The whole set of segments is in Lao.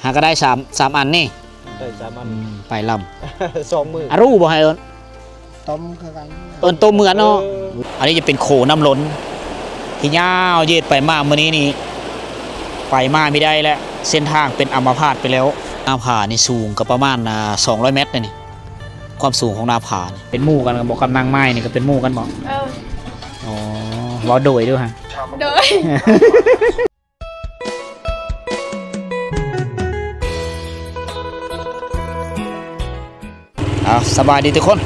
ຫາກໍໄດ້ສາມ ສາມອັນນີ້ ໄດ້ສາມອັນ ອືມ ໄປລຳ ສອງມື້ ອາ ຮູ້ບໍ່ໃຫ້ເອີ້ນ ຕົ້ມຄືກັນ ເອີ້ນຕົ້ມຄືກັນເນາະ ເອີ ອັນນີ້ຈະເປັນໂຂນ້ຳລົ້ນ ທີ່ຍາວເຍດໄປມາມື້ນີ້ນີ້ ໄປມາບໍ່ໄດ້ແລ້ວ ເສັ້ນທາງເປັນອຳມະພາດໄປແລ້ວ. ໜ້າຜານີ້ສູງກໍປະມານ ອ່າ ສອງຮ້ອຍແມັດເດ້ນີ້ ຄວາມສູງຂອງໜ້າຜານີ້. ເປັນໝູ່ກັນບໍ່ກັບນາງໄມ້ນີ້ ກໍເປັນໝູ່ກັນບໍ່? ເອີ ອໍ ເວົ້າໂດຍດູຫະ ໂດຍ. ເອົາ ສະບາຍດີທຸກຄົນ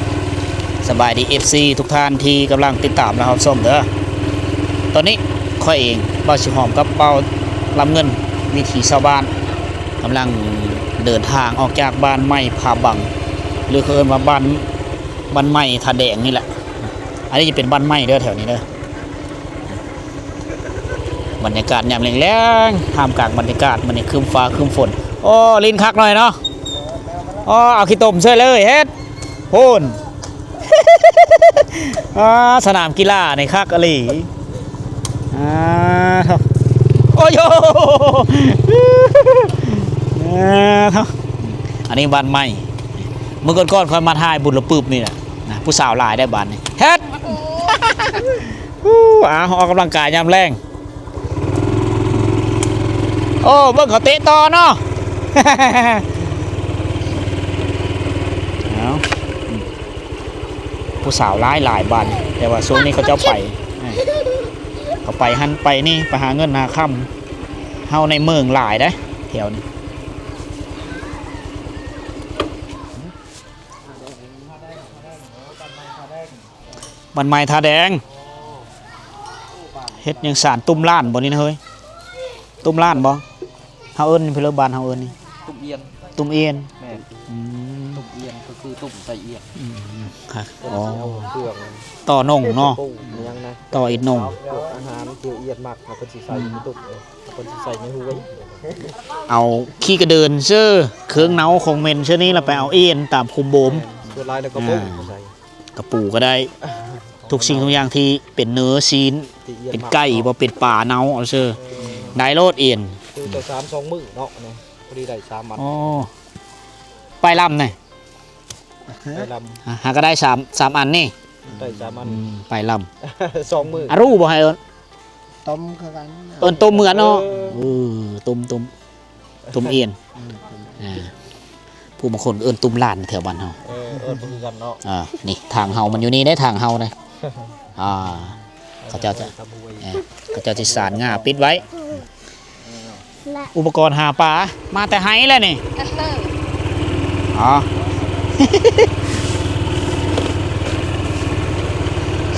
ສະບາຍດີ ເອັຟຊີ ທຸກທ່ານທີ່ກຳລັງຕິດຕາມ ແລະ ຮັບຊົມເດີ. ຕອນນີ້ຂ້ອຍເອງ ບ່າວສີຫອມກັບບ່າວລຳເງິນ ວິຖີຊາວບ້ານ ກຳລັງເດີນທາງອອກຈາກບ້ານໃໝ່ຜາບັງ ຫຼື ເຂົາເອີ້ນວ່າບ້ານ ບ້ານໃໝ່ທ່າແດງນີ້ແຫຼະ. ອັນນີ້ຈະເປັນບ້ານໃໝ່ເດີ ແຖວນີ້ເດີ. ບັນຍາກາດຍາມແລງໆ ທ່າມກາງບັນຍາກາດມື້ນີ້ ຄຶ້ມຟ້າຄຶ້ມຝົນ. ໂອ້ ຫຼິ້ນຄັກໜ້ອຍເນາະ. ອໍ ເອົາຂີ້ຕົມເສີຍເລີຍ ເຮັດ ພຸ້ນ ອ່າ ສະໜາມກິລານີ້ຄັກອີ່ຫຼີ. ອ່າ ໂອ້ໂຫ ອ່າ ອັນນີ້ບ້ານໃໝ່. ມື້ກ່ອນໆ ຂ້ອຍມາຖ່າຍບຸນລະປຶບນີ້ແຫຼະນະ ຜູ້ສາວຫຼາຍໄດ໋ບ້ານນີ້ ເຮັດ ອູ້ ອາ ອອກກຳລັງກາຍຍາມແລງ. ໂອ້ ເບິ່ງເຂົາເຕະຕໍ່ເນາະ ເອົາ ຜູ້ສາວຫຼາຍໆ ບ້ານນີ້ ແຕ່ວ່າຊ່ວງນີ້ເຂົາເຈົ້າໄປ ເຂົາໄປຫັ້ນໄປນີ້ ໄປຫາເງິນຫາຄຳ. ເຮົາໃນເມືອງຫຼາຍເດ້ ແຖວນີ້. ບ້ານໃໝ່ທ່າແດງ ເຮັດຫຍັງສານ? ຕຸ້ມລ້ານບໍ່ນີ້ນະເຮີ້ຍ? ຕຸ້ມລ້ານບໍ່? ເຮົາເອີ້ນເພິ່ນເລີ ບ້ານເຮົາເອີ້ນນີ້ ຕຸ້ມອຽນ ຕຸ້ມອຽນ ແມ່ນ ອືມ ຕຸ້ມອຽນກໍຄືຕຸ້ມໃສ່ອຽນ ອືມ ຄັກ ເພິ່ນຊິເອົາເຄື່ອງ ອໍ ຕໍ່ໜົງເນາະ ປູຫຍັງນະ ຕໍ່ອິດໜົງ ພວກອາຫານທີ່ອຽນມັກ ເພິ່ນຊິໃສ່ໃນຕຸກ ເພິ່ນຊິໃສ່ໃນຫວຍ ເອົາຂີ້ກະເດີນເຊີ ເຄື່ອງເນົາຂອງເໝັນເຊີນີ້ລະໄປເອົາເອນຕາມຂຸມໂບມ ສ່ວນຫຼາຍແລ້ວກໍປູໃສ່ ກະປູກໍໄດ້ ທຸກສິ່ງທຸກຢ່າງທີ່ເປັນເນື້ອຊີ້ນ ເປັນໄກ່ບໍ່ ເປັນປາເນົາ ເອົາເຊີ ໄດ້ໂລດເອນ ຄືແຕ່ສາມສອງມື້ເນາະ ພໍດີໄດ້ສາມອັນ ອໍ ໄປລຳນີ້ ໄປລຳ ຫາກໍໄດ້ສາມ ສາມອັນນີ້ ໄດ້ສາມອັນ ອືມ ໄປລຳ ສອງມື້ ອາ ຮູ້ບໍ່ໃຫ້ເອີ້ນ ຕົ້ມຄືກັນ ເອີ້ນຕົ້ມຄືກັນເນາະ ເອີ ເອີ ຕົ້ມ ຕົ້ມ ຕົ້ມເອນ ອືມ ອ່າ ຜູ້ບາງຄົນເອີ້ນຕຸ້ມລ້ານແຖວບ້ານເຮົາ ເອີ ເອີ້ນບໍ່ຄືກັນເນາະ ອ່າ ນີ້ທາງເຮົາມັນຢູ່ນີ້ເດ້ ທາງເຮົານະ ອ່າ ເຂົາເຈົ້າຈະ ເອີ ເຂົາເຈົ້າຊິສານງ່າປິດໄວ້ ອຸປະກອນຫາປາ ມາແຕ່ໄຮ່ແຫຼະນີ້ ອໍ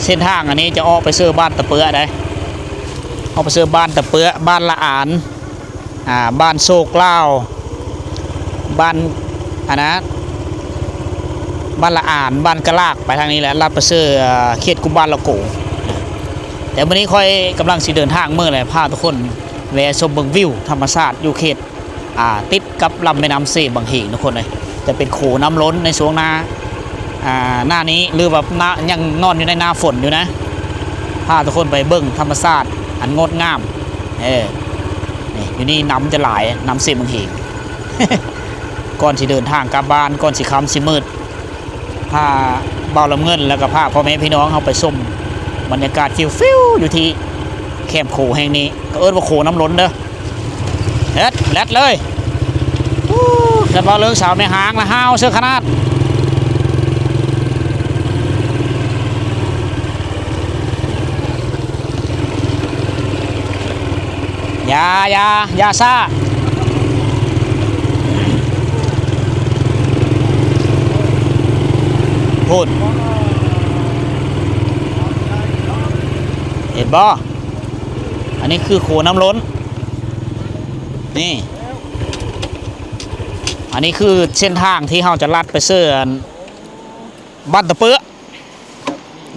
ເສັ້ນທາງອັນນີ້ຈະອອກໄປເຊີບ້ານຕະເປືອໃດ ອອກໄປເຊີບ້ານຕະເປືອ ບ້ານລະອານ ອ່າ ບ້ານໂຊກລາວ ບ້ານ ອັນນະ ບ້ານລະອານ ບ້ານກະລາກ ໄປທາງນີ້ແຫຼະ ລັດໄປເຊີ ເຂດກຸມບ້ານລະໂກ ແຕ່ມື້ນີ້ຂ້ອຍກຳລັງຊິເດີນທາງເມືອແຫຼະ ພາທຸກຄົນແວ່ຊົມເບິ່ງວິວທຳມະຊາດຢູ່ເຂດ ອ່າ ຕິດກັບລຳແມ່ນ້ຳເຊບັງເຫງ ທຸກຄົນເອີຍ ຈະເປັນໂຂນ້ຳລົ້ນໃນຊ່ວງໜ້າ ອ່າ ໜ້ານີ້ ຫຼືວ່າໜ້າ ຍັງນອນຢູ່ໃນໜ້າຝົນຢູ່ນະ ພາທຸກຄົນໄປເບິ່ງທຳມະຊາດອັນງົດງາມ ເອີ ນີ້ ຢູ່ນີ້ນ້ຳຈະຫຼາຍ ນ້ຳເຊບັງເຫງ ກ່ອນຊິເດີນທາງກັບບ້ານ ກ່ອນຊິຄ່ຳຊິມືດ ພາບ່າວລຳເງິນ ແລ້ວກໍພາພໍ່ແມ່ພີ່ນ້ອງເຮົາໄປຊົມບັນຍາກາດຟິວໆ ຢູ່ທີ່ແຄມໂຂແຫ່ງນີ້ ກໍເອີ້ນວ່າໂຂນ້ຳລົ້ນເດີ ເຮັດ ແລ່ນເລີຍ ອູ້ ຄັນເວົ້າເລື່ອງສາວແມ່ຮ້າງລະຫ້າວເສີຂະໜາດ ຢ່າ ຢ່າ ຢ່າຊ້າ ພຸ້ນ ເຫັນບໍ່? ອັນນີ້ຄືໂຂນ້ຳລົ້ນ ນີ້ ອັນນີ້ຄືເສັ້ນທາງທີ່ເຮົາຈະລັດໄປເຊີອັນ ບ້ານຕະເປືອ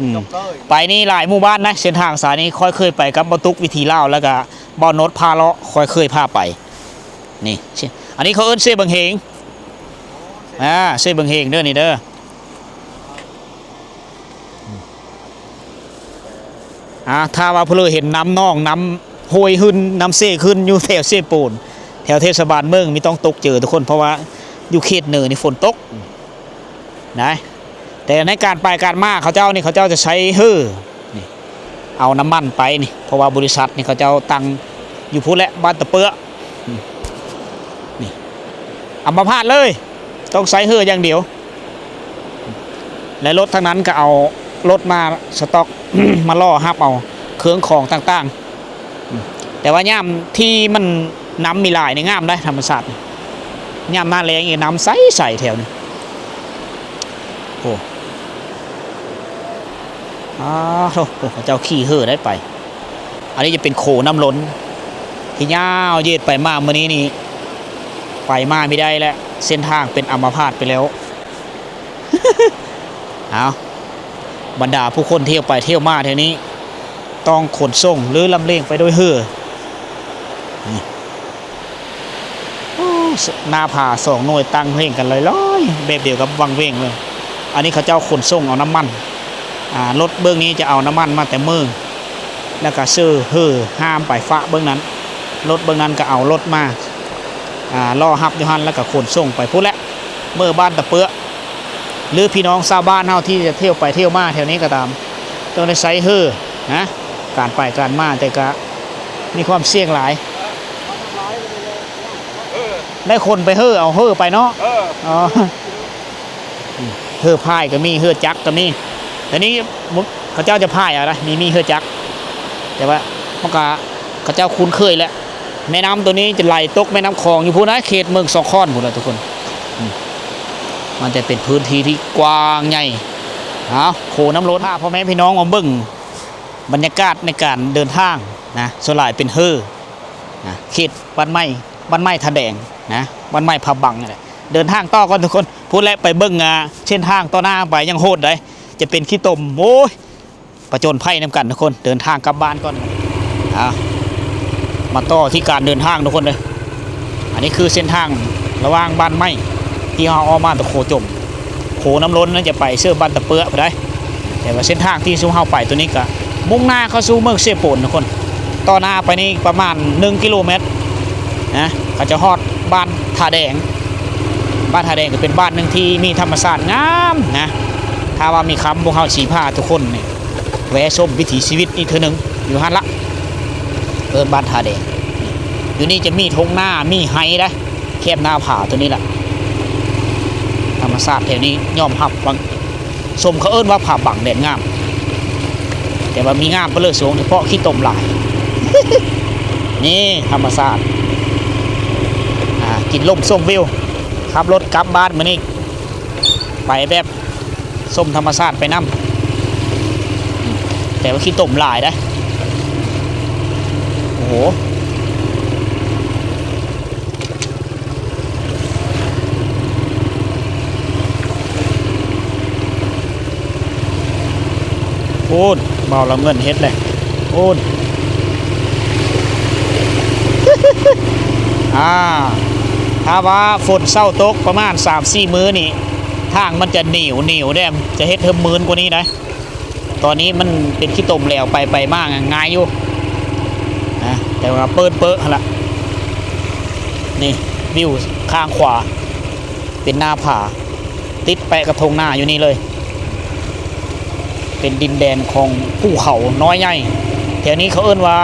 ອືມ ໄປນີ້ຫຼາຍໝູ່ບ້ານນະ ເສັ້ນທາງສາຍນີ້ ຂ້ອຍເຄີຍໄປກັບບ່າວຕຸກວິຖີລາວ ແລ້ວກະບ່າວໂນດພາເລາະ ຂ້ອຍເຄີຍພາໄປ ນີ້ ອັນນີ້ເຂົາເອີ້ນເຊບັງເຫງ ອ່າ ເຊບັງເຫງເດີ ນີ້ເດີ ອ່າ ຖ້າວ່າຜູ້ໃດເຫັນນ້ຳໜອງ ນ້ຳຫ້ວຍຂຶ້ນ ນ້ຳເຊຂຶ້ນຢູ່ແຖວເຊໂປນ ແຖວເທດສະບານເມືອງມີຕ້ອງຕົກເຈີທຸກຄົນ ເພາະວ່າຢູ່ເຂດເນີນນີ້ຝົນຕົກນະ. ແຕ່ໃນການໄປການມາເຂົາເຈົ້ານີ້ ເຂົາເຈົ້າຈະໃຊ້ເຮີນີ້ ເອົານ້ຳມັນໄປນີ້ ເພາະວ່າບໍລິສັດນີ້ເຂົາເຈົ້າຕັ້ງຢູ່ພຸ້ນແຫຼະ ບ້ານຕະເປືອ ນີ້ ອຳມະພາດເລີຍ ຕ້ອງໃຊ້ເຮີຢ່າງດຽວ. ແລະລົດທາງນັ້ນກໍເອົາລົດມາສະຕັອກ ມາລໍຮັບເອົາເຄື່ອງຂອງຕ່າງໆ. ແຕ່ວ່າຍາມທີ່ມັນນ້ຳມີຫຼາຍນີ້ງາມໄດ໋ ທຳມະຊາດ. ຍາມໜ້າແລ້ງນີ້ນ້ຳໃສໆແຖວນີ້. ໂອ້ ອ້າໂທ້ ເຂົາເຈົ້າຂີ່ເຮີໄດ້ໄປ. ອັນນີ້ຈະເປັນໂຂນ້ຳລົ້ນທີ່ຍາວເຍດໄປມາ. ມື້ນີ້ນີ້ໄປມາບໍ່ໄດ້ແລ້ວ ເສັ້ນທາງເປັນອຳມະພາດໄປແລ້ວ. ເອົາ ບັນດາຜູ້ຄົນທ່ຽວໄປທ່ຽວມາແຖວນີ້ ຕ້ອງຂົນສົ່ງ ຫຼື ລຳລຽງໄປໂດຍເຮືອ. ນີ້ ໂອ້ ໜ້າຜາສອງໜ່ວຍຕັ້ງຮຽງກັນລອຍໆ ແບບດຽວກັບວັງເວງເລີຍ. ອັນນີ້ເຂົາເຈົ້າຂົນສົ່ງເອົານ້ຳມັນ ອ່າ ລົດເບິ່ງນີ້ຈະເອົານ້ຳມັນມາແຕ່ເມືອງ ແລ້ວກໍຊື້ເຮືອຫ້າມໄປຝາກເບິ່ງນັ້ນ. ລົດເບິ່ງນັ້ນກໍເອົາລົດມາ ອ່າ ລໍຮັບຢູ່ຫັ້ນ ແລ້ວກໍຂົນສົ່ງໄປພຸ້ນແຫຼະ ເມືອບ້ານຕະເປືອ. ຫຼື ພີ່ນ້ອງຊາວບ້ານເຮົາທີ່ຈະທ່ຽວໄປທ່ຽວມາແຖວນີ້ກໍຕາມ ຕ້ອງໄດ້ໃຊ້ເຮືອນະ ການໄປການມາ ແຕ່ກະມີຄວາມສ່ຽງຫຼາຍ. ໄດ້ຄົນໄປເຮືອ ເອົາເຮືອໄປເນາະ. ເອີ ອໍ ເຮືອພາຍກໍມີ ເຮືອຈັກກໍມີ. ແຕ່ນີ້ເຂົາເຈົ້າຈະພາຍເອົານະ ມີ ມີເຮືອຈັກ ແຕ່ວ່າມັນກະ ເຂົາເຈົ້າຄຸ້ນເຄີຍແລ້ວ. ແມ່ນ້ຳໂຕນີ້ຈະໄຫຼຕົກແມ່ນ້ຳຂອງຢູ່ພຸ້ນນະ ເຂດເມືອງສອງຄອນພຸ້ນນະທຸກຄົນ. ອືມ ມັນຈະເປັນພື້ນທີ່ທີ່ກວ້າງໃຫຍ່. ເອົາ ໂຄນ້ຳລົ້ນ ພາພໍ່ແມ່ພີ່ນ້ອງມາເບິ່ງບັນຍາກາດໃນການເດີນທາງນະ ສ່ວນຫຼາຍເປັນເຮືອນະ ເຂດບ້ານໃໝ່ ບ້ານໃໝ່ທ່າແດງນະ ບ້ານໃໝ່ພະບັງນີ້ແຫຼະ. ເດີນທາງຕໍ່ກ່ອນທຸກຄົນ ພຸ້ນແຫຼະ ໄປເບິ່ງ ອ່າ ເສັ້ນທາງຕໍ່ໜ້າໄປ ຍັງໂຫດໃດ໋ ຈະເປັນຂີ້ຕົມ. ໂອ້ຍ ປະຈົນໄພນຳກັນທຸກຄົນ ເດີນທາງກັບບ້ານກ່ອນ. ອ່າ ມາຕໍ່ທີ່ການເດີນທາງທຸກຄົນເດີ. ອັນນີ້ຄືເສັ້ນທາງລະຫວ່າງບ້ານໃໝ່ທີ່ເຮົາອອກມາແຕ່ໂຄຈົມ ໂຄນ້ຳລົ້ນນັ້ນຈະໄປເຊິ່ງບ້ານຕະເປືອພຸ້ນໃດ໋. ແຕ່ວ່າເສັ້ນທາງທີ່ຊຸມເຮົາໄປໂຕນີ້ກະມຸ່ງໜ້າເຂົ້າສູ່ເມືອງເຊໂປນທຸກຄົນ. ຕໍ່ໜ້າໄປນີ້ປະມານໜຶ່ງກິໂລແມັດນະ ກໍຈະຮອດບ້ານທ່າແດງ. ບ້ານທ່າແດງກໍເປັນບ້ານໜຶ່ງທີ່ມີທຳມະຊາດງາມນະ. ຖ້າວ່າມີຄຳ ພວກເຮົາຊິພາທຸກຄົນນີ້ ແວະຊົມວິຖີຊີວິດອີກເທື່ອໜຶ່ງຢູ່ຫັ້ນລະ ເອີ້ນບ້ານທ່າແດງ. ຢູ່ນີ້ຈະມີທົ່ງນາ ມີໄຮ່ໄດ໋ ແຄມໜ້າຜາໂຕນີ້ລະ. ທຳມະຊາດແຖວນີ້ຍອມຮັບວ່າ ສົມເຂົາເອີ້ນວ່າຜາບັງແດນງາມ ແຕ່ວ່າມີງາມປະເລີດສວງ ສະເພາະຂີ້ຕົມຫຼາຍ. ນີ້ທຳມະຊາດ ອ່າ ກິນລົມຊົມວິວ. ຂັບລົດກັບບ້ານມື້ນີ້ ໄປແບບຊົມທຳມະຊາດໄປນຳ ແຕ່ວ່າຂີ້ຕົມຫຼາຍເດ້. ໂອ້ໂຫ ໂອ້ ບ່າວລຳເງິນເຮັດແຫຼະ ໂອ້ ອ່າ ຖ້າວ່າຝົນເຊົາຕົກປະມານສາມສີ່ມື້ນີ້ ທາງມັນຈະໜຽວໆ ແດ່ ຈະເຮັດໃຫ້ມື່ນກວ່ານີ້ໄດ໋. ຕອນນີ້ມັນເປັນຂີ້ຕົມແຫຼວ ໄປໄປມາງ່າຍຢູ່ນະ ແຕ່ວ່າເປິດເປີະຫັ້ນລະ. ນີ້ວິວຂ້າງຂວາເປັນໜ້າຜາ ຕິດແປະກັບທົ່ງນາຢູ່ນີ້ເລີຍ ເປັນດິນແດນຂອງພູເຂົານ້ອຍໃຫຍ່. ແຖວນີ້ເຂົາເອີ້ນວ່າ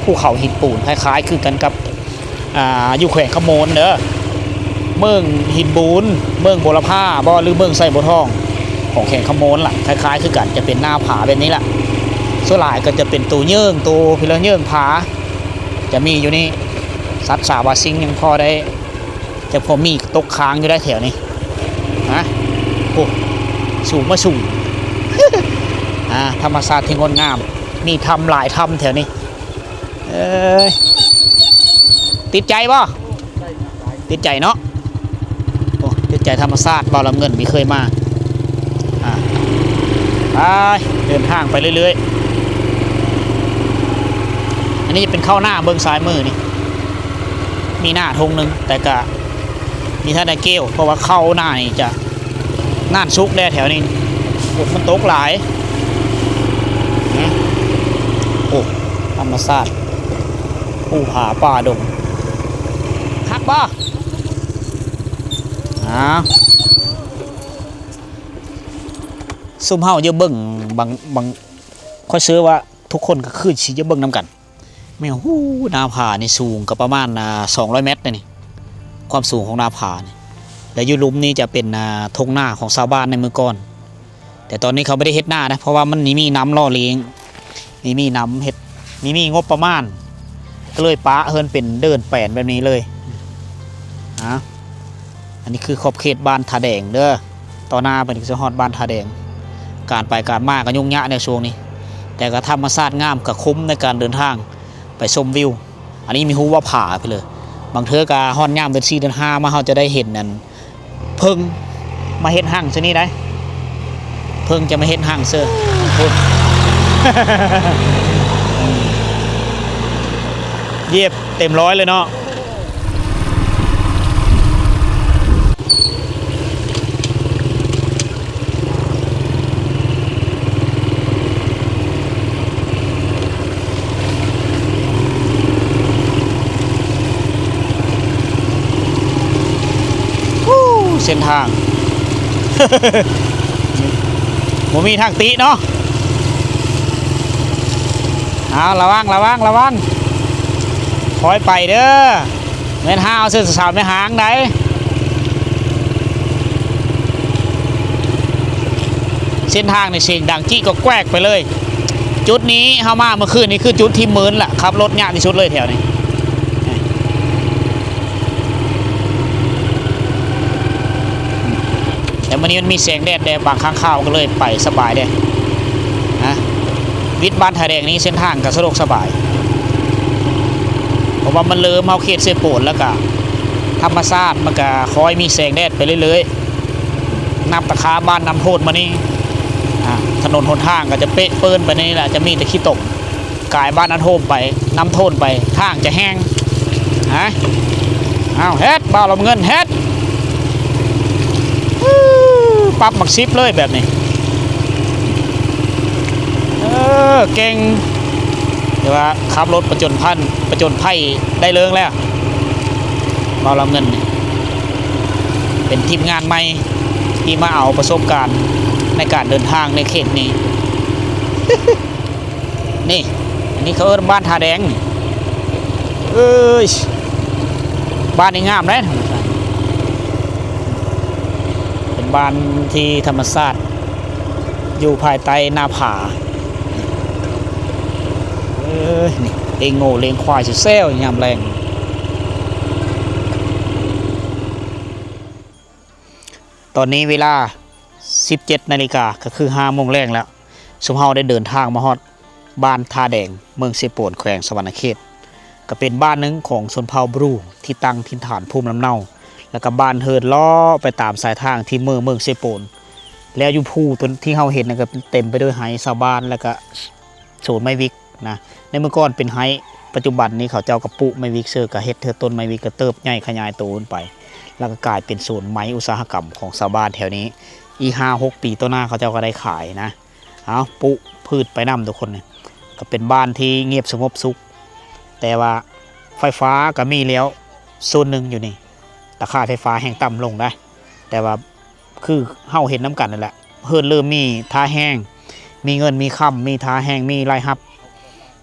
ພູເຂົາຫີນປູນ ຄ້າຍໆຄືກັນກັບ ອ່າ ຢູ່ແຂວງຄຳມ່ວນເດີ ເມືອງຫີນບູນ ເມືອງບົວລະພາບໍ ຫຼື ເມືອງໄຊບົວທອງ ຂອງແຂວງຄຳມ່ວນລະ ຄ້າຍໆຄືກັນ ຈະເປັນໜ້າຜາແບບນີ້ລະ. ສ່ວນຫຼາຍກໍຈະເປັນໂຕເຍີ້ງ ໂຕພີລະເຍີ້ງຜາ ຈະມີຢູ່ນີ້. ສັດສາວາສິ່ງຍັງພໍໄດ້ ຈະພໍມີຕົກຄ້າງຢູ່ໄດ໋ແຖວນີ້ນະ. ໂອ້ ສູງມາສູງ ອ່າ ທຳມະຊາດທີ່ງົດງາມ ມີຖ້ຳຫຼາຍຖ້ຳແຖວນີ້. ເອີຍ ຕິດໃຈບໍ່? ຕິດໃຈເນາະ. ໂອ້ ຕິດໃຈທຳມະຊາດ ບ່າວລຳເງິນມີເຄີຍມາ. ອ່າ ໄປ ເດີນທາງໄປເລື້ອຍໆ. ອັນນີ້ຈະເປັນເຂົ້ານາ ເບິ່ງຊ້າຍມືນີ້ ມີນາທົ່ງໜຶ່ງ ແຕ່ກະມີທ່ານໄດ້ກ່ຽວ ເພາະວ່າເຂົ້ານານີ້ຈະ ນານສຸກແດ່ແຖວນີ້ ຝົນມັນຕົກຫຼາຍ. ໂອ້ ທຳມະຊາດ ພູຜາປ່າດົງ ປ້າ ອ້າວ ຊຸມເຮົາຢູ່ເບິ່ງ ບາງ ບາງ ຂ້ອຍເຊື່ອວ່າທຸກຄົນກໍຄືຊິຢູ່ເບິ່ງນຳກັນ. ແມ່ນ ຫູ ໜ້າຜານີ້ສູງກໍປະມານ ອ່າ ສອງຮ້ອຍແມັດເດ້ນີ້ ຄວາມສູງຂອງໜ້າຜານີ້. ແລະ ຢູ່ລຸ່ມນີ້ຈະເປັນ ອ່າ ທົ່ງນາຂອງຊາວບ້ານໃນເມື່ອກ່ອນ. ແຕ່ຕອນນີ້ເຂົາບໍ່ໄດ້ເຮັດນານະ ເພາະວ່າມັນມີ ມີນ້ຳຫຼໍ່ລ້ຽງ ມີ ມີນ້ຳເຮັດ ມີ ມີງົບປະມານ ກໍເລີຍປະເຮືອນເປັນເດີ່ນແປນແບບນີ້ເລີຍ. ອາ ອັນນີ້ຄືຂອບເຂດບ້ານທ່າແດງເດີ ຕໍ່ໜ້າໄປນີ້ກໍຈະຮອດບ້ານທ່າແດງ. ການໄປການມາກໍຫຍຸ້ງຍາກໃນຊ່ວງນີ້ ແຕ່ກໍທຳມະຊາດງາມ ກໍຄຸ້ມໃນການເດີນທາງໄປຊົມວິວ. ອັນນີ້ມີຮູບວ່າຜາໄປເລີຍ. ບາງເທື່ອກໍຮອດຍາມເດືອນສີ່ເດືອນຫ້າມາ ເຮົາຈະໄດ້ເຫັນອັນ ເຜິ້ງມາເຮັດຮັງຊະນີ້ໄດ໋ ເຜິ້ງຈະມາເຮັດຮັງເຊີພຸ້ນ ຢຽບເຕັມຮ້ອຍເລີຍເນາະ. ເສັ້ນທາງ ບໍ່ມີທາງຕິເນາະ. ເອົາ ລະວັງ ລະວັງ ລະວັງ ຄ່ອຍໄປເດີ. ແມ່ນຫ້າວເຊິ່ງສາວແມ່ຫາງໃດ. ເສັ້ນທາງນີ້ສຽງດັງຈີ້ກອກແກກໄປເລີຍ. ຈຸດນີ້ເຮົາມາເມື່ອຄືນນີ້ຄືຈຸດທີ່ມື່ນລະ ຂັບລົດຍາກທີ່ສຸດເລີຍແຖວນີ້. ແຕ່ມື້ນີ້ມັນມີແສງແດດແດ່ ບາງຄັ້ງຄາວກໍເລີຍໄປສະບາຍເດ້ນະ. ວິດບ້ານທ່າແດງນີ້ເສັ້ນທາງກໍສະດວກສະບາຍ ເພາະວ່າມັນເລີ່ມເຂົ້າເຂດເຊໂປນ ແລ້ວກໍທຳມະຊາດມັນກໍຄ່ອຍມີແສງແດດໄປເລື້ອຍໆ. ນັບແຕ່ຄາບ້ານນ້ຳໂທນມານີ້ ອາ ຖະໜົນຫົນທາງກໍຈະເປະເປີ້ນໄປໃນນີ້ແຫຼະ ຈະມີແຕ່ຂີ້ຕົມ. ກາຍບ້ານນ້ຳໂທນໄປ ນ້ຳໂທນໄປ ທາງຈະແຫ້ງ ຮະ. ເອົາ ເຮັດ ບ່າວລຳເງິນ ເຮັດ ປັບໝາກສິບເລີຍແບບນີ້. ເອີ ເກັ່ງ ແຕ່ວ່າຂັບລົດປະຈົນພັນ ປະຈົນໄພໄດ້ເລີງແລ້ວ ບ່າວລຳເງິນນີ້ ເປັນທີມງານໃໝ່ທີ່ມາເອົາປະສົບການໃນການເດີນທາງໃນເຂດນີ້. ນີ້ ອັນນີ້ເຂົາເອີ້ນບ້ານທ່າແດງນີ້. ເອີຍ ບ້ານນີ້ງາມເດ້ ເປັນບ້ານທີ່ທຳມະຊາດ ຢູ່ພາຍໃຕ້ໜ້າຜາ. ເອີຍ ນີ້ ລ້ຽງງົວລ້ຽງຄວາຍແຊວໆ ຍາມແລງ. ຕອນນີ້ເວລາສິບເຈັດນາລິກາ ກໍຄືຫ້າໂມງແລງແລ້ວ. ຊຸມເຮົາໄດ້ເດີນທາງມາຮອດບ້ານທ່າແດງ ເມືອງເຊໂປນ ແຂວງສະຫວັນນະເຂດ. ກໍເປັນບ້ານໜຶ່ງຂອງຊົນເຜົ່າບຣູ ທີ່ຕັ້ງຖິ່ນຖານພູມລຳເນົາ ແລ້ວກໍບ້ານເຮືອນເລາະໄປຕາມສາຍທາງທີ່ເມືອງ ເມືອງເຊໂປນ. ແລ້ວຢູ່ພູຕົ້ນທີ່ເຮົາເຫັນນັ້ນກໍເຕັມໄປດ້ວຍໄຮ່ຊາວບ້ານ ແລ້ວກໍ ສວນໄມ້ວິກນະ ໃນເມື່ອກ່ອນເປັນໄຮ່ ປັດຈຸບັນນີ້ເຂົາເຈົ້າກໍປູກໄມ້ວິກເສີ ກໍເຮັດເທື່ອຕົ້ນໄມ້ວິກກໍເຕີບໃຫຍ່ຂະຫຍາຍໂຕຂຶ້ນໄປ ແລ້ວກໍກາຍເປັນສວນໄມ້ອຸດສາຫະກຳຂອງຊາວບ້ານແຖວນີ້. ອີກຫ້າຫົກປີຕໍ່ໜ້າເຂົາເຈົ້າກໍໄດ້ຂາຍນະ. ເອົາ ປູກພືດໄປນຳທຸກຄົນ. ກໍເປັນບ້ານທີ່ງຽບສະຫງົບສຸກ ແຕ່ວ່າໄຟຟ້າກໍມີແລ້ວສ່ວນໜຶ່ງຢູ່ນີ້ ຕາຂ່າຍໄຟຟ້າແຮ່ງຕ່ຳລົງໄດ໋ ແຕ່ວ່າ ຄືເຮົາເຫັນນຳກັນນັ້ນແຫຼະ ເຮືອນເລີ່ມມີທ່າແຮງ ມີເງິນມີຄຳ ມີທ່າແຮງ ມີລາຍຮັບ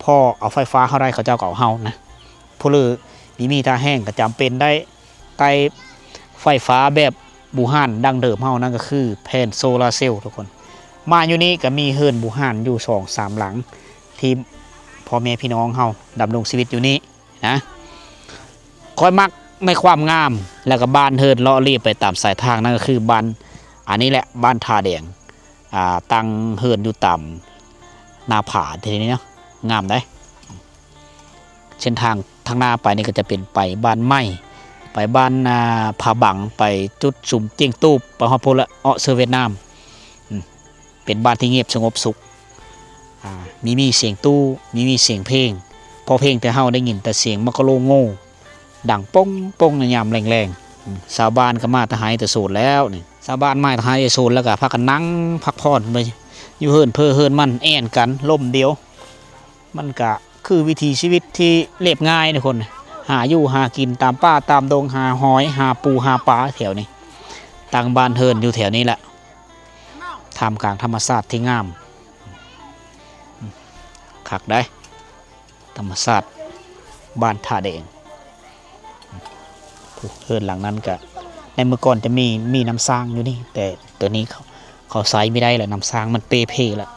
ພໍເອົາໄຟຟ້າເຮົາໄດ້ ເຂົາເຈົ້າກໍເອົາເຮົານະ. ຜູ້ເລີມີມີທ່າແຮງກໍຈຳເປັນໄດ້ໄຕ້ໄຟຟ້າແບບບູຮານດັ້ງເດີມເຮົາ ນັ້ນກໍຄືແຜ່ນໂຊລາເຊວທຸກຄົນ. ມາຢູ່ນີ້ກໍມີເຮືອນບູຮານຢູ່ສອງສາມຫຼັງ ທີ່ພໍ່ແມ່ພີ່ນ້ອງເຮົາດຳລົງຊີວິດຢູ່ນີ້ ນະ. ຂ້ອຍມັກໃນຄວາມງາມ ແລ້ວກໍບ້ານເຮືອນເລາະເລຍໄປຕາມສາຍທາງ ນັ້ນກໍຄືບ້ານ ອັນນີ້ແຫຼະ ບ້ານທ່າແດງ ອ່າ ຕັ້ງເຮືອນຢູ່ຕາມໜ້າຜາທີ່ນີ້ເນາະ ງາມໃດ໋. ເສັ້ນທາງທາງໜ້າໄປນີ້ກໍຈະເປັນໄປບ້ານໃໝ່ ໄປບ້ານ ອ່າ ຜາບັງ ໄປຈຸດຊຸມຈຽງຕູບ ໄປຮອດພຸ້ນລະ ເອາະເຊີຫວຽດນາມ. ເປັນບ້ານທີ່ງຽບສະຫງົບສຸກ ອ່າ ມີມີສຽງຕູ້ ມີມີສຽງເພງ ພໍເພງແຕ່ເຮົາໄດ້ຍິນແຕ່ສຽງໝາກກະໂລງໂງ່ ດັງປົງໆ ໃນຍາມແລງໆ. ອາ ຊາວບ້ານກໍມາແຕ່ໄຮ່ແຕ່ສວນແລ້ວນີ້ ຊາວບ້ານມາແຕ່ໄຮ່ແຕ່ສວນ ແລ້ວກໍພາກັນນັ່ງພັກຜ່ອນໄປຢູ່ເຮືອນເພີເຮືອນມັນ ແອ່ນກັນລົມດຽວ. ມັນກະຄືວິຖີຊີວິດທີ່ລຽບງ່າຍທຸກຄົນ. ຫາຢູ່ຫາກິນຕາມປ່າຕາມດົງ ຫາຫອຍ ຫາປູ ຫາປາແຖວນີ້ ຕັ້ງບ້ານເຮືອນຢູ່ແຖວນີ້ແຫຼະ ທ່າມກາງທຳມະຊາດທີ່ງາມ ຄັກໃດ໋ ທຳມະຊາດບ້ານທ່າແດງ. ເຮືອນຫຼັງນັ້ນກະ ໃນເມື່ອກ່ອນຈະມີ ມີນ້ຳສ້າງຢູ່ນີ້ ແຕ່ຕອນນີ້ເຂົາ ເຂົາໃຊ້ບໍ່ໄດ້ແລ້ວ ນ້ຳສ້າງມັນເປ່ເພແລ້ວ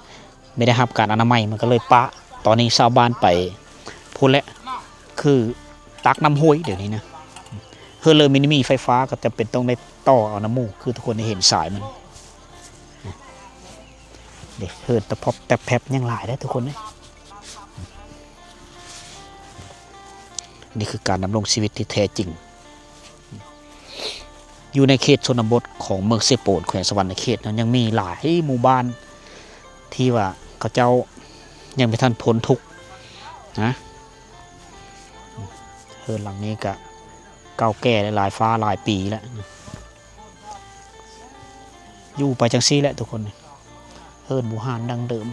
ບໍ່ໄດ້ຮັບການອະນາໄມ ມັນກໍເລີຍປະ. ຕອນນີ້ຊາວບ້ານໄປພຸ້ນແຫຼະ ຄືຕັກນ້ຳຫ້ວຍດຽວນີ້ນະ. ເຮືອນເລີ່ມມີ ມີໄຟຟ້າ ກໍຈຳເປັນຕ້ອງໄດ້ຕໍ່ເອົານ້ຳໝູ່ ຄືທຸກຄົນໄດ້ເຫັນສາຍມັນ ເດ້ ເຮືອນຕະພັບແຕັບແພັບຍັງຫຼາຍເດ້ທຸກຄົນເອີຍ. ນີ້ຄືການດຳລົງຊີວິດທີ່ແທ້ຈິງ ຢູ່ໃນເຂດຊົນນະບົດຂອງເມືອງເຊໂປນ ແຂວງສະຫວັນນະເຂດເນາະ ຍັງມີຫຼາຍໝູ່ບ້ານທີ່ວ່າເຂົາເຈົ້າຍັງບໍ່ທັນພົ້ນທຸກນະ. ເຮືອນຫຼັງນີ້ກະເກົ່າແກ່ຫຼາຍ ຫຼາຍຟ້າຫຼາຍປີແລ້ວ ຢູ່ໄປຈັ່ງຊີ້ແຫຼະທຸກຄົນ. ເຮືອນບູຮານດັ້ງເດີມ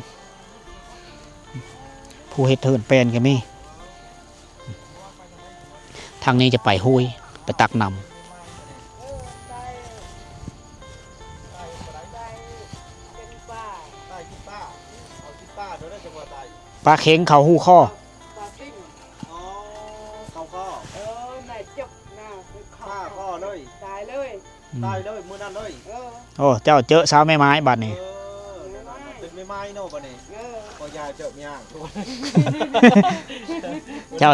ຜູ້ເຮັດເຮືອນແປ້ນກໍມີ. ທາງນີ້ຈະໄປຫ້ວຍ ໄປຕັກນ້ຳ. ປາເຂັງເຂົ້າຫູຄໍ. ອໍ ເຂົ້າຄໍ. ເອີ ນາຍຈົກນາ ຂ້າຄໍເລີຍ ຕາຍເລີຍ. ອືມ ຕາຍເລີຍມື້ນັ້ນເລີຍ. ເອີ ໂອ້ ເຈົ້າເຈີສາວແມ່ໄມ້ບາດນີ້. ເອີ ເປັນແມ່ໄມ້ເນາະບາດນີ້. ເອີ ພໍ່ຢາເຈີແມ່ຮ້າງ. ເຈົ້າ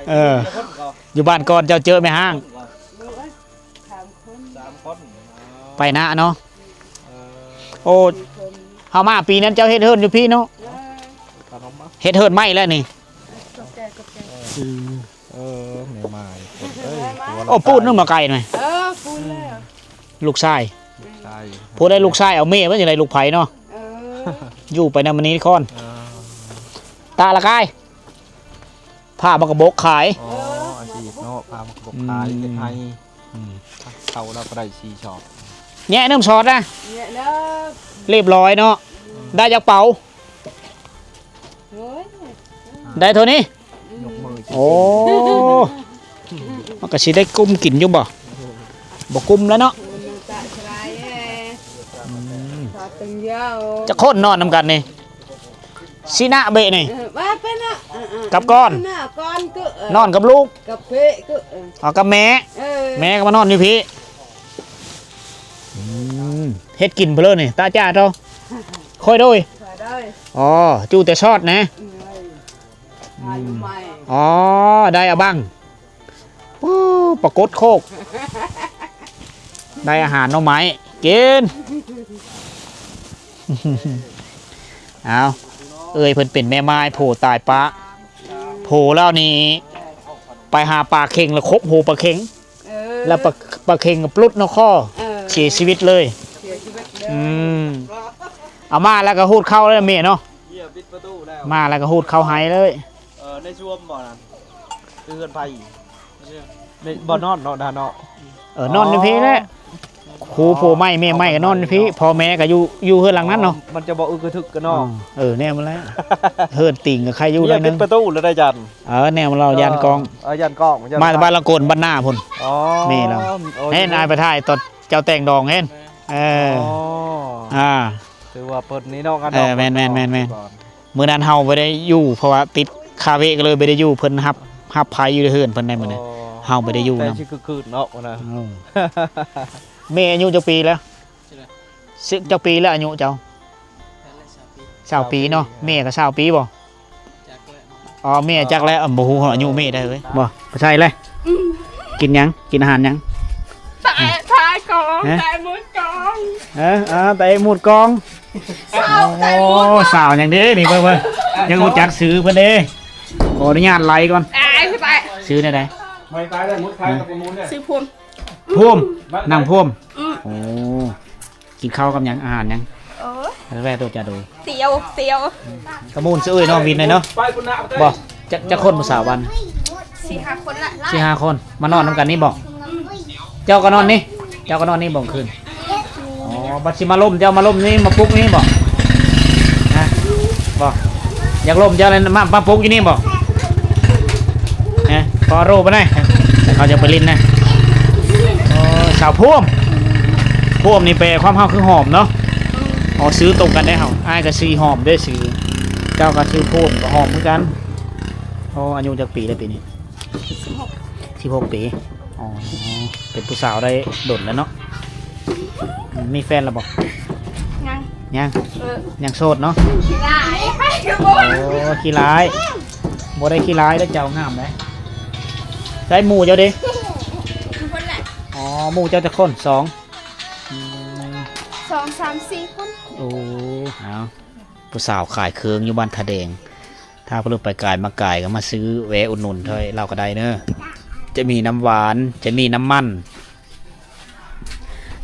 ເອີ ຢູ່ບ້ານກ່ອນເຈົ້າເຈີແມ່ຮ້າງ. ສາມຄົນ ສາມຄົນ ໄປນະເນາະ. ເອີ ໂອ້ ເຮົາມາປີນັ້ນເຈົ້າເຮັດເຮືອນຢູ່ພີ້ເນາະ. ເອີ ເຮັດເຮືອນໃໝ່ແລ້ວນີ້. ຂອບໃຈ ຂອບໃຈ. ອືມ ເອີ ແມ່ໝ້າຍ ເອີຍ ໂອ້ ປູນນຳໝາກໄກ່ນະ. ເອີ ປູນແລ້ວ ລູກຊາຍ ລູກຊາຍ. ຜູ້ໃດລູກຊາຍເອົາແມ່ມາຈັ່ງໃດ ລູກໃຜເນາະ. ເອີ ຢູ່ໄປນຳມະນີນະຄອນ. ເອີ ຕາລະກາຍ ຜ່າໝາກກະບົກຂາຍ. ອໍ ອາຊີບເນາະ ຜ່າໝາກກະບົກຂາຍ. ອືມ ເຮັດໄຮ່. ອືມ ເຂົ້າລາວກໍໄດ້ສີ່ຊອບ. ແຍະນ້ຳຊອດນະ ແຍະແລ້ວ ລຽບຮ້ອຍເນາະ. ອືມ ໄດ້ຈັກເປົາ? ໂອ້ຍ ໄດ້ເທົ່ານີ້. ຍົກມື. ໂອ້ ມັນກໍຊິໄດ້ກຸ້ມກິນຢູ່ບໍ່? ບໍ່ກຸ້ມແລ້ວເນາະ. ອືມ ຈັກຄົນນອນນຳກັນນີ້? ຊິນະເບະນີ້. ເອີ ວ່າໄປນະ. ເອີໆ ກັບກ່ອນ ນະ ກ່ອນກໍ ເອີ ນອນກັບລູກ ກັບເພະກໍ ເອີ ເອົາກັບແມ່. ເອີ ແມ່ກໍມານອນຢູ່ພີ້. ອືມ ເຮັດກິນເພີ້ນນີ້ ຕາຈ້າໂຕ. ຄ່ອຍໂດຍ ຄ່ອຍໂດຍ. ອໍ ຈູ່ແຕ່ຊອດນະ. ເອີ ອໍ ໄດ້ເອົາບັ້ງ. ໂອ້ ປາກົດໂຄກ ໄດ້ອາຫານໜໍ່ໄມ້ກິນ. ເອົາ ເອື້ອຍເພິ່ນເປັນແມ່ໝ້າຍ ຜົວຕາຍປະ ຜົວລາວນີ້ໄປຫາປາເຂັງ ແລ້ວຄົບຫົວປາເຂັງ. ເອີ ແລ້ວປາ ປາເຂັງກໍຫຼຸດເນາະຄໍ ເອີ ເສຍຊີວິດເລີຍ. ເສຍຊີວິດເລີຍ. ອືມ ເອົາມາແລ້ວກໍຫູດເຂົ້າເລີຍແມ່ເນາະ. ມາແລ້ວກໍຫູດເຂົ້າໄຮ່ເລີຍ. ເອີ ໃນຊວມບໍ່ນັ້ນ ຄືເຮືອນໃຜ? ໃນ ບໍ່ນອນເນາະ ດາເນາະ. ເອີ ນອນຢູ່ພີ້ແຫຼະ. ຄູ່ຜົວໃໝ່ແມ່ໃໝ່ກໍນອນຢູ່ພີ້ ພໍ່ແມ່ກໍຢູ່ ຢູ່ເຮືອນຫຼັງນັ້ນເນາະ. ມັນຈະບໍ່ອຶກກະທຶກກັນເນາະ. ເອີ ແນວນັ້ນແຫຼະ. ເຮືອນຕີງກໍໃຄຢູ່ໜ້ອຍໜຶ່ງ. ປິດປະຕູແລ້ວໄດ໋ຈັນ. ເອີ ແນວມັນເວົ້າຢ້ານກ້ອງ. ເອີ ຢ້ານກ້ອງ ຢ້ານ ມາແຕ່ບ້ານລະໂກນ ບ້ານນາພຸ້ນ. ອໍ ແມ່ລາວ. ເຫັນອ້າຍໄປຖ່າຍຕອນເຈົ້າແຕ່ງດອງເຫັນ. ເອີ ອໍ ອ່າ ຖືວ່າເພິ່ນນີ້ເນາະ. ເອີ ແມ່ນໆໆໆ. ມື້ນັ້ນເຮົາບໍ່ໄດ້ຢູ່ ເພາະວ່າຕິດຄາເວະ ກໍເລີຍບໍ່ໄດ້ຢູ່. ເພິ່ນຮັບ ຮັບໃຜຢູ່ໃນເຮືອນເພິ່ນໃນມື້ນັ້ນ. ອໍ ເຮົາບໍ່ໄດ້ຢູ່ນຳ. ແຕ່ຊິຄຶກຄື້ນເນາະ ພຸ້ນນະ. ເອີ ແມ່ອາຍຸຈັກປີແລ້ວ? ສິບ ຈັກປີແລ້ວອາຍຸເຈົ້າ? ຊາວປີເນາະ. ແມ່ກໍຊາວປີບໍ່? ອໍ ແມ່ຈັກແລ້ວ. ບໍ່ຮູ້ອາຍຸແມ່ໄດ້ເວີຍ. ບໍ່ ບໍ່ໃຊ່ແຫຼະ. ອືມ ກິນຫຍັງ? ກິນອາຫານຫຍັງ? ຕາຍ ຕາຍກອງ ຮະ? ຕາຍໝົດກອງ. ເອີ ເອີ ຕາຍໝົດກອງ. ສາວ ໂອ້ ຕາຍໝົດກອງ. ສາວຫຍັງເດ້ນີ້ ເບິ່ງ ເບິ່ງ ຍັງຮູ້ຈັກຊື່ເພິ່ນເດ້. ຂໍອະນຸຍາດໄລກ່ອນ. ຕາຍ ຕາຍ. ຊື່ແນວໃດ? ໝົດກາຍໄດ້ໝົດກາຍກັບປະມູນເດ້. ຊື່ພູມ. ພູມ ນາງພູມ. ອືມ ໂອ້ ກິນເຂົ້າກັບຫຍັງ? ອາຫານຫຍັງ? ໂອ້ຍ ແວ່ໂຕຈະໂດຍ ຕຽວ ຕຽວ. ກະມູນຊື່ເອີຍເນາະ ວິນເນາະ. ບໍ່ ຈັກ ຈັກຄົນຜູ້ສາວບ້ານ? ສີ່ຫ້າຄົນລະ. ສີ່ຫ້າຄົນ ມານອນນຳກັນນີ້ບໍ່? ເຈົ້າກໍນອນນີ້ ເຈົ້າກໍນອນນີ້ບໍ່ກາງຄືນ? ອໍ ບັດຊິມາລົມ ເຈົ້າມາລົມນີ້ ມາປຸກນີ້ບໍ່? ຮະ ບໍ່ ຢາກລົມເຈົ້າແລ້ວ ມາ ມາປຸກຢູ່ນີ້ບໍ່? ຮະ ຂໍໂທດປານໃດ ເຂົາຈະໄປຫຼິ້ນນະ. ໂອ້ ສາວພວມ ພວມນີ້ແປຄວາມເຮົາຄືຫອມເນາະ. ອໍ ຊື່ຕົງກັນໄດ໋ເຮົາ. ອ້າຍກໍຊື່ຫອມເດ້ຊື່ ເຈົ້າກໍຊື່ພວມ ກໍຫອມຄືກັນ. ໂອ້ ອາຍຸຈັກປີແລ້ວປີນີ້? ສິບຫົກ ສິບຫົກປີ. ອໍ ເປັນຜູ້ສາວໄດ້ດົນແລ້ວເນາະ. ມີແຟນແລ້ວບໍ່? ຍັງ ຍັງ. ເອີ ຍັງໂສດເນາະ. ຂີ້ຮ້າຍ ໂອ້ ຂີ້ຮ້າຍ. ບໍ່ໄດ້ຂີ້ຮ້າຍເດ້ ເຈົ້າງາມເດ້. ໃສໝູ່ເຈົ້າເດ? ຢູ່ພຸ້ນແຫຼະ. ອໍ ໝູ່ເຈົ້າຈັກຄົນ? ສອງ ອືມ ສອງ ສາມ ສີ່ຄົນ. ໂອ້ ເອົາ ຜູ້ສາວຂາຍເຄື່ອງຢູ່ບ້ານທ່າແດງ. ຖ້າຜູ້ໃດໄປກາຍມາກາຍກໍມາຊື້ແວະອຸດໜູນເທົ່າລາວກໍໄດ້ເດີ. ຈະມີນ້ຳຫວານ ຈະມີນ້ຳມັນ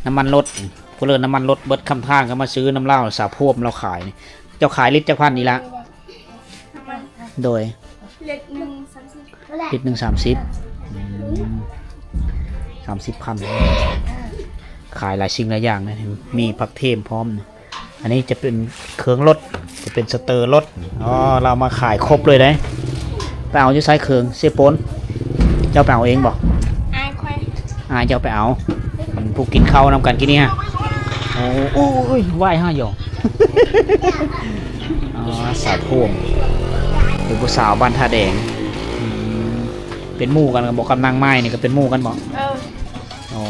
ນ້ຳມັນລົດ. ຜູ້ເລີ້ນນ້ຳມັນລົດເບິດຄຳທາງກໍມາຊື້ນຳລາວ. ສາວພວມລາວຂາຍນີ້. ເຈົ້າຂາຍລິດຈັກພັນນີ້ລະ? ນ້ຳມັນ ໂດຍ ລິດໜຶ່ງສາມສິບ ລິດໜຶ່ງສາມສິບ. ອືມ ສາມສິບພັນ. ຂາຍຫຼາຍສິ່ງຫຼາຍຢ່າງນະ ມີຜັກເທມພ້ອມ. ອັນນີ້ຈະເປັນເຄື່ອງລົດ ຈະເປັນສະເຕີລົດ. ອໍ ລາວມາຂາຍຄົບເລີຍເດ້. ໄປເອົາຢູ່ໃສເຄື່ອງ? ເຊໂປນ ເຈົ້າໄປເອົາເອງບໍ່? ອ້າຍຂ້ອຍ ອ້າຍເຈົ້າໄປເອົາ. ອືມ ຜູ້ກິນເຂົ້ານຳກັນກີ້ນີ້ຮະ. ໂອ້ ໂອ້ຍ ໄຫວ້ຫ້າຢອງ. ອໍ ສາວພວມ ເປັນຜູ້ສາວບ້ານທ່າແດງ. ອືມ ເປັນໝູ່ກັນບໍ່ ກັບນາງໄມ້ນີ້ ກໍເປັນໝູ່ກັນບໍ່? ເອີ ອໍ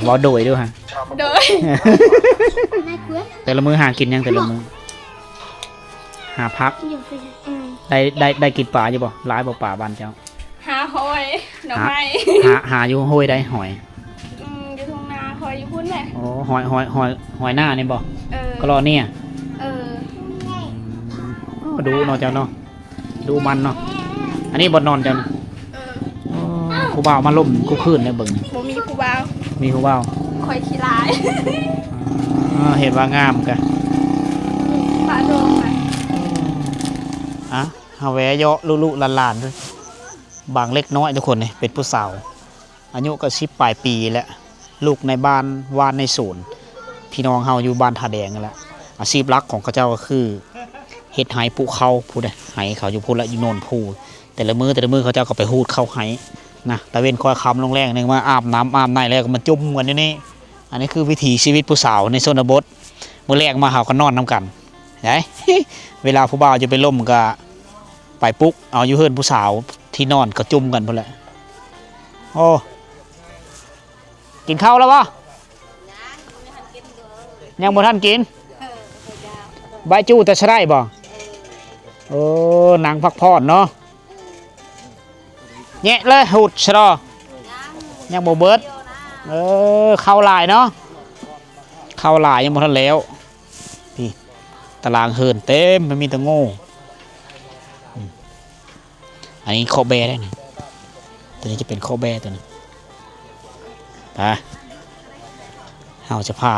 ເວົ້າໂດຍເດີ້ຮະ. ໂດຍ ແຕ່ລະມື້ຫາກິນຫຍັງແຕ່ລະມື້? ຫາຜັກ. ອືມ ໄດ້ ໄດ້ ໄດ້ກິນປາຢູ່ບໍ່? ຫຼາຍບໍ່ປາບ້ານເຈົ້າ? ຫາຫອຍ ໜໍ່ໄມ້. ຫາ ຫາຢູ່ຫ້ວຍໃດຫອຍ? ອືມ ຢູ່ທົ່ງນາຂ້ອຍຢູ່ພຸ້ນແຫຼະ. ໂອ້ ຫອຍ ຫອຍ ຫອຍ ຫອຍໜ້ານີ້ບໍ່? ເອີ ກະລໍເນຍ. ເອີ ອືມ ໂອ້ ດຸເນາະເຈົ້າເນາະ. ດຸໝັ່ນເນາະ. ອັນນີ້ບ່ອນນອນເຈົ້ານະ? ເອີ ໂອ້ ຜູ້ບ່າວມາລົມຄູ່ຄືນໄດ້ເບິ່ງ. ບໍ່ມີຜູ້ບ່າວ. ມີຜູ້ບ່າວ. ຂ້ອຍຂີ້ລ້າຍ. ອໍ ເຮັດວ່າງາມກະ ປະໂດງນະ. ອະ ຫາແວະເຍາະລຸໆຫຼານໆ ບາງເລັກນ້ອຍທຸກຄົນນີ້ ເປັນຜູ້ສາວ. ອາຍຸກໍສິບປາຍປີແຫຼະ ລູກໃນບ້ານ ຫວ່ານໃນສວນ. ພີ່ນ້ອງເຮົາຢູ່ບ້ານທ່າແດງນັ້ນແຫຼະ. ອາຊີບຫຼັກຂອງເຂົາເຈົ້າກໍຄືເຮັດໄຮ່ປູກເຂົ້າພຸ້ນເດ້. ໄຮ່ເຂົາຢູ່ພຸ້ນແຫຼະ ຢູ່ໂນນພູ. ແຕ່ລະມື້ ແຕ່ລະມື້ເຂົາເຈົ້າກໍໄປຮູດເຂົ້າໄຮ່ນະ. ຕາເວັນຄ່ອຍຄ່ຳລົງແລ້ງໜຶ່ງ ມາອາບນ້ຳອາບໃນແລ້ວກໍມາຈຸ່ມກັນຢູ່ນີ້. ອັນນີ້ຄືວິຖີຊີວິດຜູ້ສາວໃນຊົນນະບົດ. ມື້ແລງມາເຮົາກໍນອນນຳກັນໄດ໋. ເວລາຜູ້ບ່າວຈະໄປລົມກໍໄປປຸກເອົາຢູ່ເຮືອນຜູ້ສາວ ທີ່ນອນກໍຈຸ່ມກັນພຸ້ນແຫຼະ. ໂອ້ ກິນເຂົ້າແລ້ວບໍ່? ຍັງບໍ່ທັນກິນ. ບາຍຈູ່ແຕ່ສະໄດ໋ບໍ່? ໂອ້ ນັ່ງພັກຜ່ອນເນາະ. ແຍະເລີຍ ຫູດສະດໍ ຍັງບໍ່ເບິດ. ເອີ ເຂົ້າຫຼາຍເນາະ ເຂົ້າຫຼາຍ ຍັງບໍ່ທັນແລ້ວ. ນີ້ ຕາລາງເຮືອນເຕັມ ມັນມີແຕ່ໂງ່. ອືມ ອັນນີ້ເຄາະແບ້ໄດ້ນີ້ ຕົວນີ້ຈະເປັນເຄາະແບ້ຕົວນີ້. ໄປ ເຮົາຈະພາ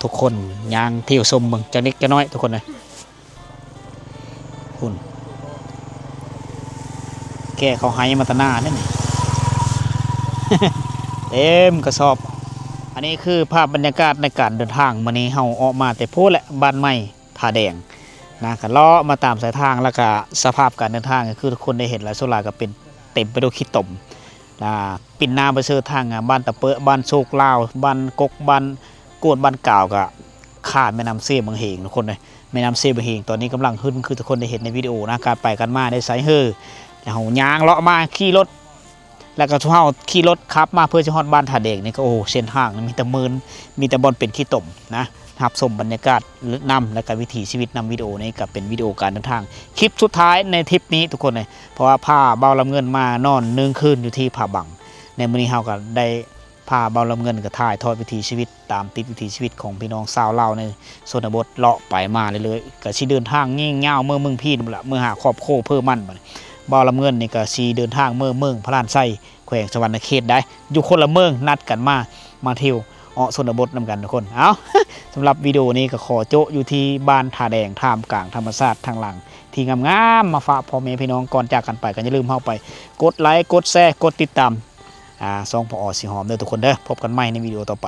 ທຸກຄົນຍ່າງທ່ຽວຊົມເບິ່ງຈັກເລັກຈັກນ້ອຍທຸກຄົນເອີຍ. ພຸ້ນ ແກ່ເຂົ້າໄຮ່ມາແຕ່ໜ້າເດ້ນີ້ ເຕັມກະສອບ. ອັນນີ້ຄືພາບບັນຍາກາດໃນການເດີນທາງ. ມື້ນີ້ເຮົາອອກມາແຕ່ພຸ້ນແຫຼະ ບ້ານໃໝ່ທ່າແດງນະ ກະເລາະມາຕາມສາຍທາງ ແລ້ວກະສະພາບການເດີນທາງກໍຄືທຸກຄົນໄດ້ເຫັນແລ້ວ ສ່ວນຫຼາຍກໍເປັນ ເຕັມໄປດ້ວຍຂີ້ຕົມ ອ່າ ປິ່ນໜ້າໄປເຊີທາງ ອ່າ ບ້ານຕະເປີະ ບ້ານໂຊກລາວ ບ້ານກົກ ບ້ານກວດ ບ້ານກາວ ກະຂ້າມແມ່ນ້ຳເຊບັງເຫງ ທຸກຄົນເອີຍ. ແມ່ນ້ຳເຊບັງເຫງຕອນນີ້ກຳລັງຫຶ້ນ ຄືທຸກຄົນໄດ້ເຫັນໃນວິດີໂອນະ ການໄປການມາໄດ້ໃສເຮີ. ເຮົາຍ່າງເລາະມາ ຂີ່ລົດ ແລ້ວກໍເຮົາຂີ່ລົດຂັບມາເພື່ອຈະຮອດບ້ານທ່າແດງນີ້ກໍ ໂອ້ ເສັ້ນທາງມີແຕ່ເມີນ ມີແຕ່ບ່ອນເປັນຂີ້ຕົມນະ. ຮັບຊົມບັນຍາກາດນຳ ແລ້ວກໍວິຖີຊີວິດນຳ. ວິດີໂອນີ້ກໍເປັນວິດີໂອການເດີນທາງ ຄລິບສຸດທ້າຍໃນທຣິບນີ້ທຸກຄົນເອີຍ ເພາະວ່າພາບ່າວລຳເງິນມານອນໜຶ່ງຄືນຢູ່ທີ່ຜາບັງ. ໃນມື້ນີ້ເຮົາກໍໄດ້ ພາບ່າວລຳເງິນກໍຖ່າຍທອດວິຖີຊີວິດ ຕາມຕິດວິຖີຊີວິດຂອງພີ່ນ້ອງຊາວລາວໃນຊົນນະບົດ ເລາະໄປມາເລື້ອຍໆ ກໍຊິເດີນທາງຍິງຍາວເມືອເມືອງພີ້ພຸ້ນລະ ເມືອຫາຄອບຄົວເພີ່ມມັນ. ບ່າວລຳເງິນນີ້ກໍຊິເດີນທາງເມືອເມືອງພະລານໄຊ ແຂວງສະຫວັນນະເຂດໄດ໋ ຢູ່ຄົນລະເມືອງ ນັດກັນມາ ມາທ່ຽວເອາະຊົນນະບົດນຳກັນທຸກຄົນ. ເອົ້າ ສຳລັບວິດີໂອນີ້ກໍຂໍໂຈະຢູ່ທີ່ບ້ານທ່າແດງ ທ່າມກາງທຳມະຊາດທາງຫຼັງທີ່ງາມໆ ມາຝາກພໍ່ແມ່ພີ່ນ້ອງ. ກ່ອນຈາກກັນໄປກໍຢ່າລືມເຮົາໄປກົດໄລ ກົດແຊ ກົດຕິດຕາມ ອ່າ ຊ່ອງ ພອ ສີຫອມ ເດີທຸກຄົນເດີ. ພົບກັນໃໝ່ໃນວິດີໂອຕໍ່ໄປ.